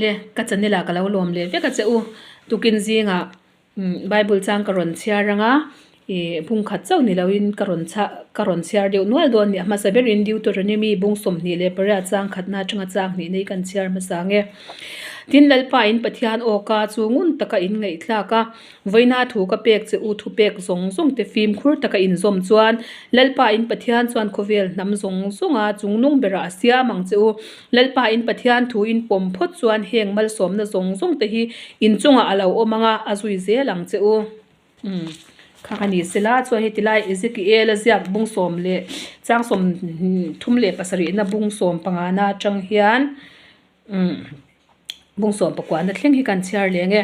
Le ka channel ah ka lo lawm leh vek a che u tukin zingah bible chang ka rawn chhiar ang a ih bung khat chauh ni loin ka rawn chah ka rawn chhiar deuh nual dawn a ni a hmasa berin Deuteronomy bung 28 chang khatna atanga chang hnih nei kan chhiar hmasa ang e tin Lalpa in Pathian aw ka chu ngun taka in ngaihthlak a. Vawiina thu ka pek che u thupek zawng zawng te fimkhur taka inzawm chuan Lalpa in Pathian chuan khawvel hnam zawng zawnga chungnung berah a siam ang che u. Lalpa in Pathian thu in pawm phawt chuan heng malsawmna zawng zawng te hi in chungah a lo awm ang a, a zui zel ang che u. Umm kha ka ni sela chuan heti lai Ezekiel a ziak bung sawm leh chang 37 na bung 15 na atang hian umm Bung 19 na thleng hi kan chhiar leng e.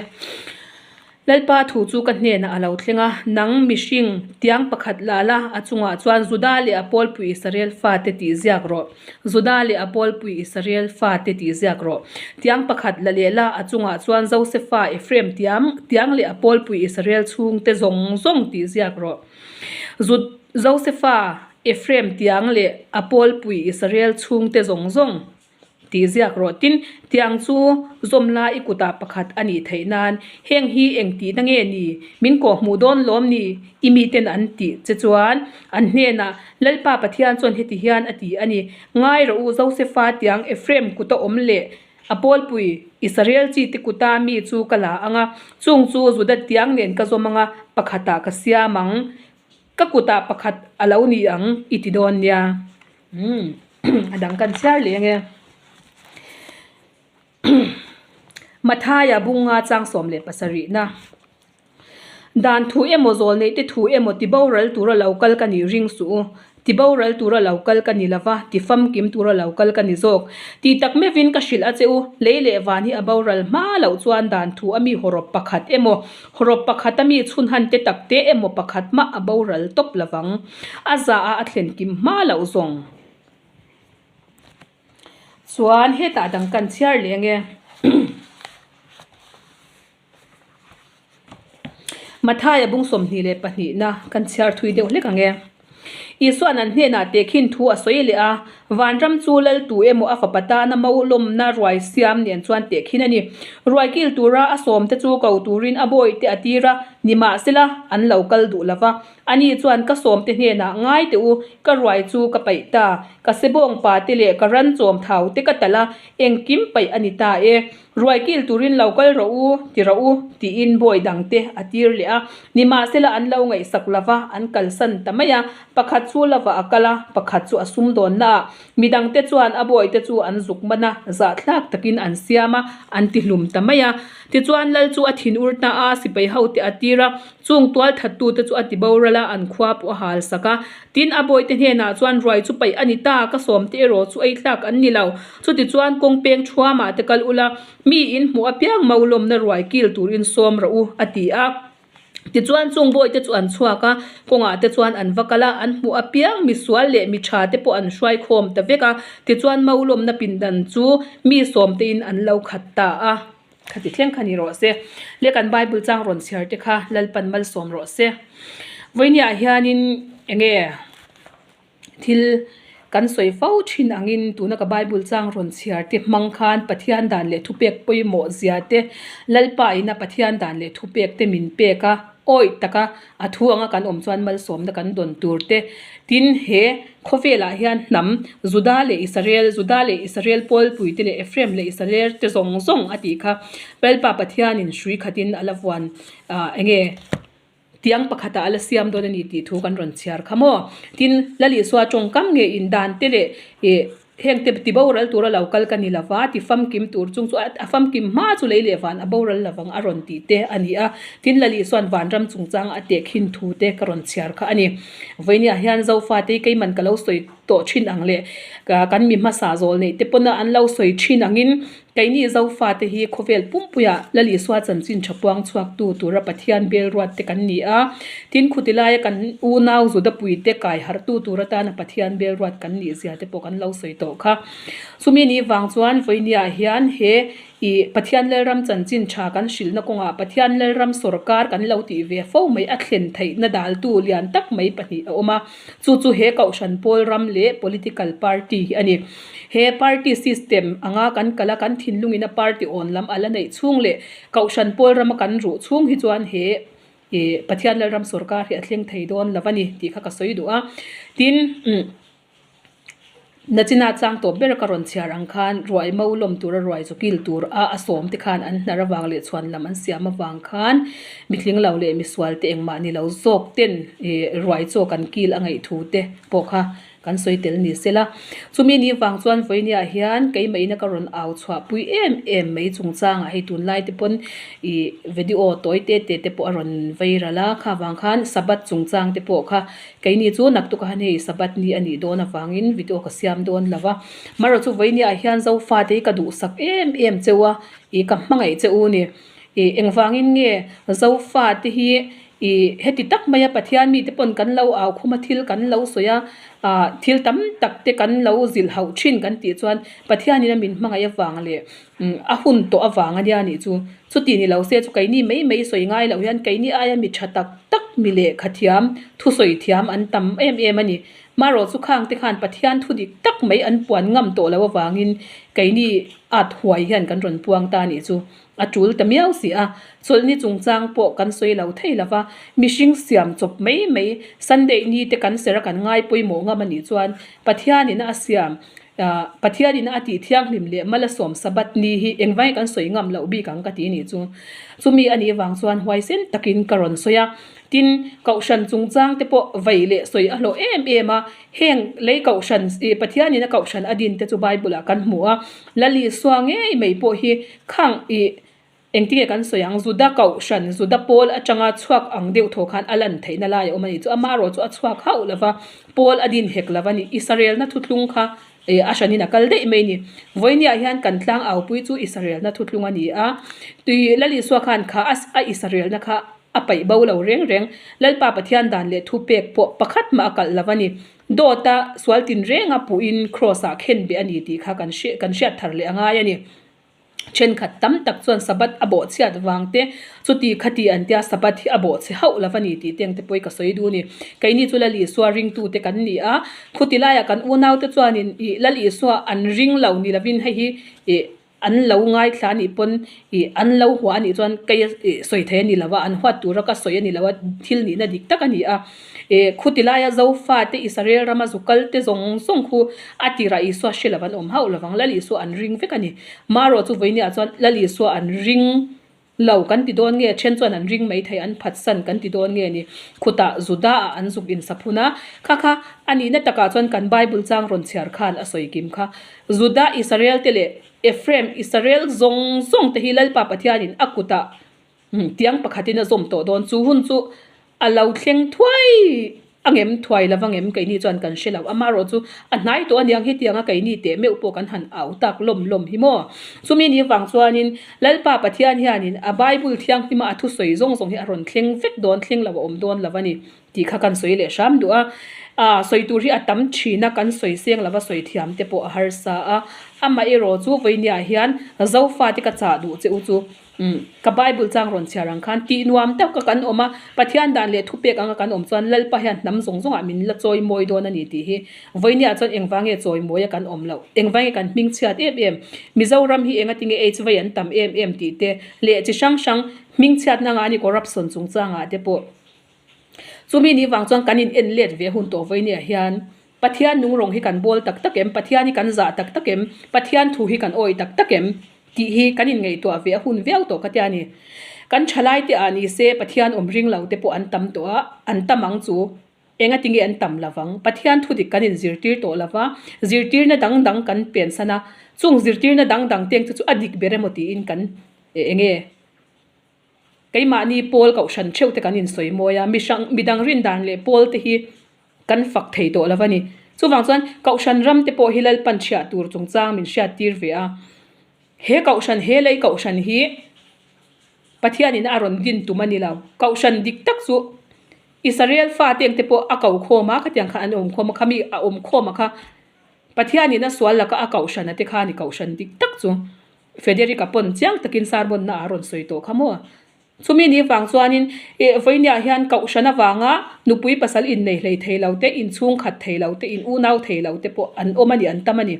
Lalpa thu chu ka hnenah a lo thleng a, Nang mihring tiang pakhat la la, a chungah chuan Juda leh a pawlpui Israel fate tih ziak rawh. Juda leh a pawlpui Israel fate tih ziak rawh. Tiang pakhat la leh la, a chungah chuan Josefa, Ephraim tiang, tiang leh a pawlpui Israel chhungte zawng zawng tih ziak rawh. Josefa, Ephraim tiang leh a pawlpui Israel chhungte zawng zawng. Tih ziak rawh. Tin, tiang chu zawm la i kutah pakhat a nih theih nan, heng hi eng tihna nge ni? Min kawh hmuh dawn lawm ni? I miten an tih che chuan an hnenah, Lalpa Pathian chuan heti hian a ti a ni, Ngai rawh u, Josefa tiang Ephraim kuta awm leh a pawlpui Israel chite kuta mi chu ka la ang a, chung chu Juda tiang nen ka zawm ang a, pakhatah ka siam ang. Ka kutah pakhat a lo ni ang i ti dawn nia. Umm a dang kan chhiar leh ange. Mathaia bunga chang 17 na. Dan thu emaw zawl neih te thu emaw ti boral tura lo kal ka nih ring suh u. Ti boral tura lo kal ka ni lova, ti famkim tura lo kal ka ni zawk. Tih tak meuhin ka hrilh a che u, lei leh van hi a boral hma loh chuan dan thu a mi hawrawp pakhat emaw, hawrawp pakhat a mi chhunhan te tak te emaw pakhat mah a boral tawp lovang. A za a a thlen kim hma loh zawng. Chuan hetah dang kan chhiar leh ange. Mathaia bung 22 na kan chhiar thui deuh hlek ang e. Isua'n an hnenah tehkhin thu a sawi leh a, Vanram chu lal tu emaw a fapa tana mo lawmna ruai siam nen chuan tehkhin a ni. Ruai kil tura a sawmte chu ko turin a bawihte a tir a, nimahsela an lo kal duh lo va. Ani chuan ka sawmte hnenah ngai teh u, ka ruai chu ka paih ta, ka sebawng pate leh ka ran chawm thaute ka talh a, engkim paih a ni ta e. Ruai kil turin lo kal rawh u, ti rawh u, tiin bawi dangte a tir leh a. Nimahsela an lo ngaihsak lo va, an kalsan ta mai a. Pakhat chu lovah a kal a, pakhat chu a sumdawnna ah. Midangte chuan a bawite chu an zuk man a, zahthlak takin an siam a, an ti hlum ta mai a. Tichuan Lal chu a thin ur ta a, sipai hote a tir a, chung tual thattute chu a ti boral a, an khua pawh a hal sak a. Tin, a bawite hnenah chuan ruai chu paih a ni ta, ka sawmte erawh chu ei tlak an ni lo. Chutichuan kawng peng thuamah te kal ula, mi in hmuh apiang mau lawmna ruai kil turin sawm rawh u, a ti a. Tichuan chung bawite chu an chhuak a, kawngah te chuan an va kal a, an hmuh apiang mi sual leh mi tha te pawh an hruai khawm ta vek a. Tichuan mau lawmna pindan chu mi sawmtein an lo khat ta a. Khati thleng kha ni rawh se. Le kan Bible chang rawn chhiar te kha Lalpan malsawm rawh se. Vawinia hianin enge thil kan sawi fo thin angin tuna ka Bible chang rawn chhiar te hmang khan Pathian dan leh thupek pawimawh zia te Lalpa ina Pathian dan leh thupek te min pek a awih taka a thu anga kan awm chuan malsawmna kan dawn tur te tin he Khawvelah hian hnam Juda leh Israel, Juda leh Israel pawlpui te leh Ephraim leh Israel te zawng zawng a tih kha Lalpa Pathianin hrui khatin a la vuan ah eng nge tiang pakhatah a la siam dawn a ni tih thu kan rawn chhiar kha maw. Tin, Lal Isua tawngkam nge indan te leh ih Heng te ti boral tura lo kal ka ni lova, ti famkim tur chung chu a famkim hma chu lei leh van a boral lovang a rawn tih te a ni a. Tin, Lali chuan vanram chungchang a tehkhin thu te ka rawn chhiar kha a ni. Vawinia hian Zofate keiman ka lo sawi tawh thin ang leh kan mi hmasa zawl neih te pawna an lo sawi thin angin Keini Zofate hi khawvel pumpuiah Lalisua chanchin tha puang chhuaktu tura Pathian bel ruat te kan ni a, tin khuti laia kan unau Juda puite kai harhtu tur atana Pathian bel ruat kan nih zia te pawh kan lo sawi tawh kha. Chumi ni vang chuan vawinia hian he Ih, Pathian Lalram chanchin tha kan hrilhna kawngah Pathian Lalram sawrkar kan lo tih ve fo mai a thlen theihna daltu lian tak mai pahnih a awm a. Chu chu he Kohhran pawl ram leh political party hi a ni. He party system anga kan kal a, kan thinlungin a party awn lam a la neih chhung leh Kohhran pawl rama kan ruh chhung hi chuan he ih Pathian Lalram sawrkar hi a thleng thei dawn lo a ni tih kha ka sawi duh a. Tin, umm. Nachina chang tawp ber ka rawn chhiar ang khan ruai mo lawm tura ruai chu kil tur a a sawm te khan an hnar avang leh chhuan lam an siam avang khan mitling lo leh misual te engmah ni lo zawk ten ih ruai chaw kan kil a ngaih thu te pawh kha kan sawi tel ni se la. Chumi ni vang chuan vawinia hian keimah ina ka rawn au chhuah pui em em mai chungchangah hei tunlai te pawn ih video tawi te te te pawh a rawn vei ral a kha vang khan Sabbath chungchang te pawh kha Keini chu naktuk ah hei Sabbath ni a nih dawn avangin video ka siam dawn lo va. Marawh chu vawinia ah hian Zofate hi ka duhsak em em cheu a, ih ka hmangaih che u ni. Ih engvangin nge Zofate hi ih heti tak maia Pathian mite pawn kan lo au khum a thil kan lo sawi a, ah thil tam tak te kan lo zilh hauh thin kan tih chuan Pathianin a min hmangaih avang leh a hun tawh avang a nia nih chu. Chuti ni lo se chu keini mai mai sawi ngai loh hian keini aia mi tha tak tak mi lehkha thiam, thusawi thiam an tam em em a ni. Marawh chu khang te khan Pathian thu dik tak mai an puan ngam tawh loh avangin keini at huai hian kan rawn puang ta nih chu a tul ta miau si a. Chawlhni chungchang pawh kan sawi lo thei lo va, mihring siam chawp mai mai Sunday ni te kan serh a kan ngai pawimawh ngam a nih chuan Pathianin a siam Pathianin a tih thianghlim leh Malasawm Sabbath ni hi engvai kan sawi ngam loh bik ang ka ti nih chu. Chumi a nih vang chuan huaisen takin ka rawn sawi a. Tin, Kohhran chungchang te pawh vei leh sawi a hlawh em em a. Heng lei Kohhran, Pathianin a Kohhran a din te chu Bible ah kan hmu a. Lal Isua ngei mai pawh hi khang ih Engtinge kan sawi ang, Juda kohhran, Juda pawl atanga chhuak ang deuh thaw khan a lan theihna lai a awm a ni. Chu amaherawh chu a chhuak hauh lo va, pawl a din hek lo va ni. Israelna thuthlung kha a hranin a kal daih mai a ni. Vawinia hian kan tlang aupui chu Israelna thuthlung a ni a, tui Lal Isua khan kha a Israelna kha a paih bo lo reng reng. Lalpa Pathian dan leh thupek pawh pakhat mah a kalh lo va ni. Dawta sual tinrenga puhin Kraws-ah khenbeh a ni tih kha kan hriat thar leh a ngai a ni. Thenkhat tam tak chuan Sabbath a bawhchhiat vang te, chuti khati an tia Sabbath hi a bawhchhe hauh lo va ni tih te ang te pawh hi ka sawi duh a ni. Keini chu Lal Isua ringtute kan ni a, khuti laiah kan unaute chuanin ih Lal Isua an ring lo ni lovin hei hi ih an lo ngaithla a nih pawn ih an lo hua a nih chuan kei ih sawi thei a ni lo va, an huat tura ka sawi a ni lo a, thil nihna dik tak a ni a. E, khuti laia Zofate Israel rama zu kalte zawng zawng khu a tirah Isua hre lo an awm hauh lovang, Lal Isua an ring vek a ni. Marawh chu vawinia chuan Lal Isua an ring lo kan ti dawn nge, then chuan an ring mai thei, an phatsan kan ti dawn nge ni. Khutah Juda-ah an zuk insaphun a, kha kha a nihna takah chuan kan Bible chang rawn chhiar khan a sawi kim kha. Juda Israel-te leh Ephraim Israel zawng zawng te hi Lalpa Pathianin a kutah Tiang pakhatin a zawm tawh dawn. Chu hun chu a lo thleng thuai a ngem thuai lo vangem keini chuan kan hre lo. Amaherawh chu a hnai tawh aniang hetianga keini teh meuh pawh kan han au tak lawm lawm hi maw. Chumi ni vang chuanin Lalpa Pathian hianin a Bible thianghlima a thusawi zawng zawng hi a rawn thleng vek dawn thleng lo a awm dawn lo a ni tih kha kan sawi leh hram duh a. Aa sawi tur hi a tam thin a, kan sawi seng lova sawi thiam te pawh a harsa a. Amaherawh chu vawinia hian Zofate ka chah duh che u chu. Umm, ka Bible chang rawn chhiar ang khan tih nuam tak a kan awm a, Pathian dan leh thupek anga kan awm chuan Lalpa hian hnam zawng zawngah min la chawi mawi dawn a ni tih hi vawinia chuan engvang nge chawi mawi a kan awm loh, engvang nge kan hming chhiat em em, Mizoram hi enga tinge aids vei an tam em em tih te leh chi hrang hrang hming chhiatna anga ani corruption chungchangah te pawh chumi ni vang chuan kan in en let ve hun tawh vawinia hian Pathian nung rawng hi kan bawl tak tak em? Pathian hi kan zah tak tak em? Pathian thu hi kan awih tak tak em? Tih hi kan inngaihtuah ve a hun viau tawh ka tia ni. Kan thalai te ah ni se Pathian awm ring lo te pawh an tam tawh a, an tam ang chu. Enga tinge an tam lo vang? Pathian thu dik kan inzirtir tawh lo va, zirtirna dang dang kan pensan a, chung zirtirna dang dang te ang chu chu a dik ber emaw tiin kan enge Keimahni pawl kohhran theuh te kan insawi mawi a, mihrang midang rin dan leh pawl te hi kan fak thei tawh lo a ni. Chuvang chuan kohhran ram te pawh hi Lalpan chhiah tur chungchang min hriat tir ve a. He kohhran he lei kohhran hi Pathianin a rawn din tum a ni lo. Kohhran dik tak chu Israel fate ang te pawh a ko khawm a, khatiang khan an awm khawm a, khami a awm khawm a kha Pathianin a sual laka a kohhrana te kha a ni kohhran dik tak chu. Federica pawn chiang takin sermon na a rawn sawi tawh kha maw. Chumi ni vang chuanin eh vawinia hian kohhran avanga nupui pasal innei hlei thei lo te, inchhung khat thei lo te, in unau thei lo te pawh an awm a ni, an tam a ni.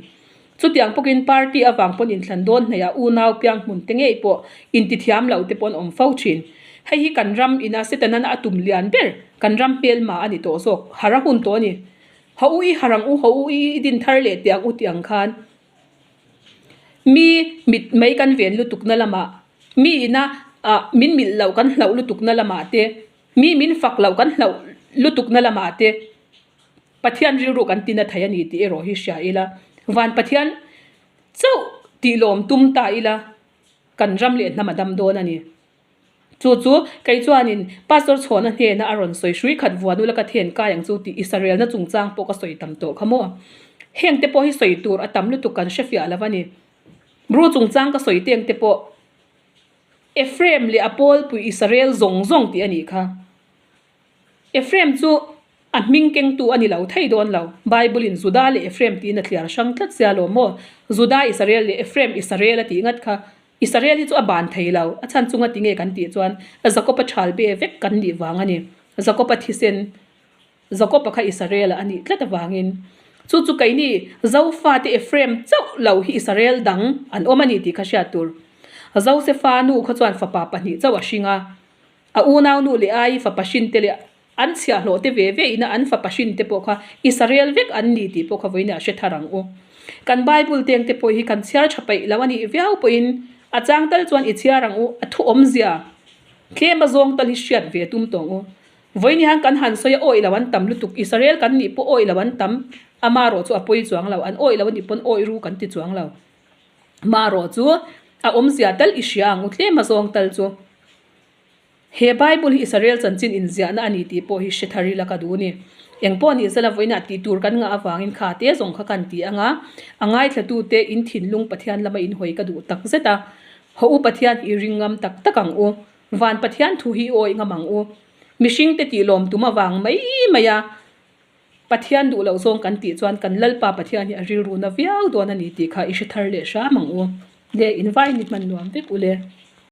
Chutiang pawkin party avang pawn inthlan dawn hnaihah unau piang hmun te ngei pawh intithiam lo te pawh an awm fo thin. Hei hi kan ram ina Setanan a tum lian ber, kan ram hmelma a ni tawh zawk, har a hun tawh a ni. Haw u i har ang u, haw u i din thar leh teh ang u tih ang khan mi mit mai kan ven lutukna lamah, mi ina ah min milh loh kan hlauh lutukna lamah te, mi min fak loh kan hlauh lutukna lamah te, Pathian rilru kan tina thei a ni tih erawh hi hria ila, van Pathian chauh tih lawm tum ta ila kan ram leh hnam a dam dawn a ni. Chu chu kei chuanin Pastor Chhawna hnena a rawn sawi hrui khat vuan ula ka then kai ang chu tih Israelna chungchang pawh ka sawi tam tawh kha maw. Heng te pawh hi sawi tur a tam lutuk kan hre fiah lo a ni. Bru chungchang ka sawi teng te pawh Ephraim leh a pawlpui Israel zawng zawng tih a nih kha. Ephraim chu a hming kengtu a ni lo thei dawn lo. Bible-in Judah leh Ephraim tiin a thliar hrang tlat sia lo maw? Judah Israel leh Ephraim Israel a tih ngat kha. Israel hi chu a ban thei lo. A chhan chunga ti nge kan tih chuan Jakob-a thal be vek kan nih vang a ni. Jakob-a thisen, Jakob-a kha Israel-a a nih tlat avangin. Chu chu keini Zofate Ephraim chauh lo hi Israel dang an awm a ni tih kha hriat tur. Josefa nu kha chuan fapa pahnih chauh a hring a. A unau nu leh ai fapa hrin te leh an chhiahhlawh te ve ve ina an fapa hrin te pawh kha Israel vek an ni tih pawh kha vawiin ah hre thar ang u. Kan Bible teng te pawh hi kan chhiar tha peih lo a nih viau pawhin a chang tal chuan i chhiar ang u, a thu awmzia tlem a zawng tal hi hriat ve tum tawh ang u. Vawiin hian kan han sawi a awih lo an tam lutuk, Israel kan nih pawh awih lo an tam, amarawh chu a pawi chuang lo, an awih lo a nih pawn awih ru kan ti chuang lo. Marawh chu a awmzia tal i hria ang u tlem a zawng tal chu. He Bible hi Israel chanchin inziahna a ni tih pawh hi hre thar ila ka duh a ni. Eng pawh ni sela vawiinah tih tur kan ngah avangin kha te zawng kha kan ti ang a, a ngaithlatute in thinlung Pathian lama in hawi ka duh tak zet a. Haw u Pathian hi i ring ngam tak tak ang u. Van Pathian thu hi i awih ngam ang u. Mihringte tih lawm tum avang mai mai a. Pathian duh loh zawng kan tih chuan kan Lalpa Pathian hi a rilru na viau dawn a ni tih kha i hre thar leh hram ang u. Le, invai ni hman nuam vek u le.